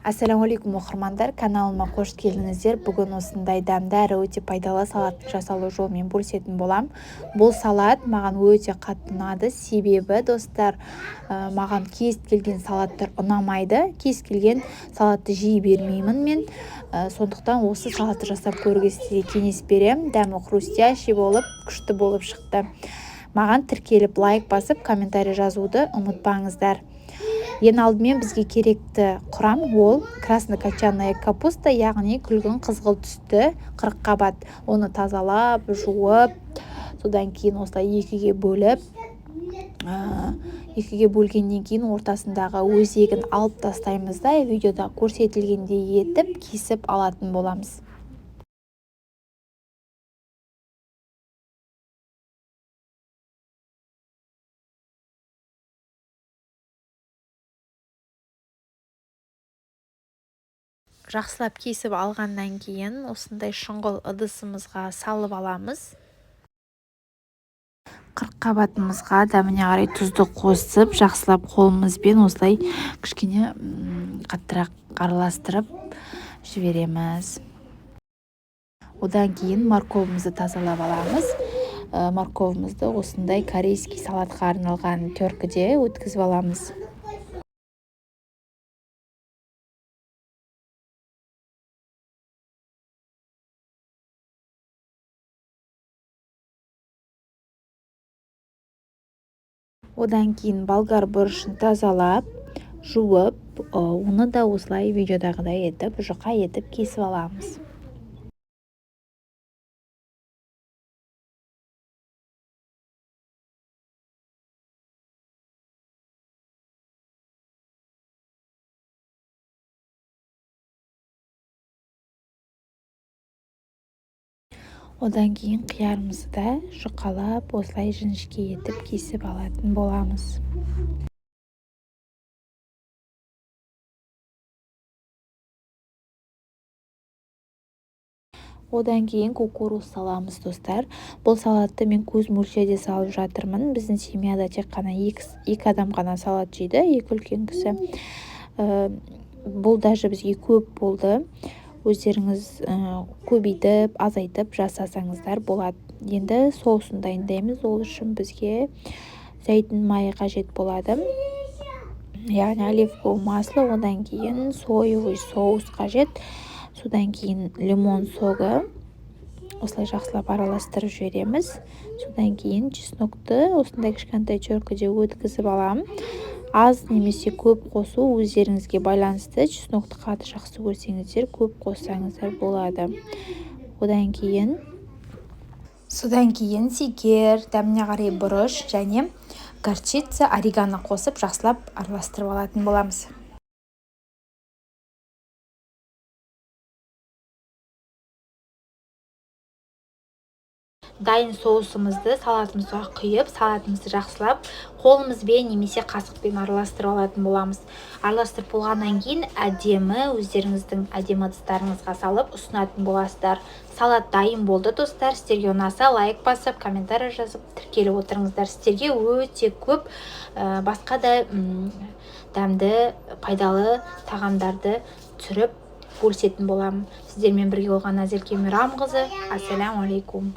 Ассалаумағалейкум, оқырмандар! Каналыма қош келдіңіздер! Бүгін осындай дәмді әрі өте пайдалы салаттың жасалу жолымен бөлісетін болам. Бұл салат маған өте қатты ұнады, себебі, достар, маған кез келген салаттар ұнамайды, кез келген салатты жей бермеймін мен. Сондықтан осы салатты жасап көруге сізге кеңес беремін. Дәмі хрустящий болып, күшті болып шықты. Маған тіркеліп, лайк басып, комментарий жазуды ұмытпаңыздар. Ең алдымен бізге керекті құрам ол краснокочанная капуста, яғни күлгін қызғылт түсті қырыққабат. Оны тазалап, жуып, содан кейін осылай екіге бөліп, екіге бөлгеннен кейін ортасындағы өзегін алып тастаймыз да, видеода көрсетілгендей етіп кесіп алатын боламыз. Жақсылап кесіп алғаннан кейін осындай шұңғыл ыдысымызға салып аламыз. Қырыққабатымызға дәміне қарай тұзды қосып, жақсылап қолымызбен осылай кішкене қаттырақ араластырып жібереміз. Одан кейін морковымызды тазалап аламыз. Морковымызды осындай корейский салатқа арналған теркіде өткізіп аламыз. Одан кейін болгар бұрышын тазалап, жуып, оны да осылай видеодағыдай етіп, жұқа етіп кесіп аламыз. Одан кейін қиярымызды да жұқалап, осылай жіңішке етіп кесіп алатын боламыз. Одан кейін кукуруз саламыз, достар. Бұл салатты мен көз мөлшерде салып жатырмын. Біздің семьяда тек қана екі адам ғана салат жейді, екі үлкен кісі. Бұл даже бізге көп болды. Өздеріңіз көбейтіп, азайтып жасасаңыздар болады. Енді соусын дайындаймыз. Ол үшін бізге зәйтүн майы қажет болады, яғни оливковое масло, одан кейін соевый соус қажет, содан кейін лимон согы. Осылай жақсылап араластырып жібереміз. Содан кейін чеснокты осындай кішкентай теркіде өткізіп аламын. Аз немесе көп қосу өздеріңізге байланысты. Чеснокты қатты жақсы көрсеңіздер, көп қоссаңыздар болады. Одан кейін секер, дәміне қарай бұрыш және горчица, орегано қосып, жақсылап араластырып алатын боламыз. Дайын соусымызды салатымызға құйып, салатымызды жақсылап қолымызбен немесе қасықпен араластырып алатын боламыз. Араластырып болғаннан кейін әдемі өздеріңіздің әдемі ыдыстарыңызға салып ұсынатын боласыздар. Салат дайын болды, достар. Сіздерге ұнаса, лайк басып, комментарий жазып, тіркеліп отырыңыздар. Сіздерге өте көп басқа да дәмді, пайдалы тағамдарды түсіріп бөлісетін боламын. Сіздермен бірге болған Назерке Мейрамқызы. Ассаляму алейкум!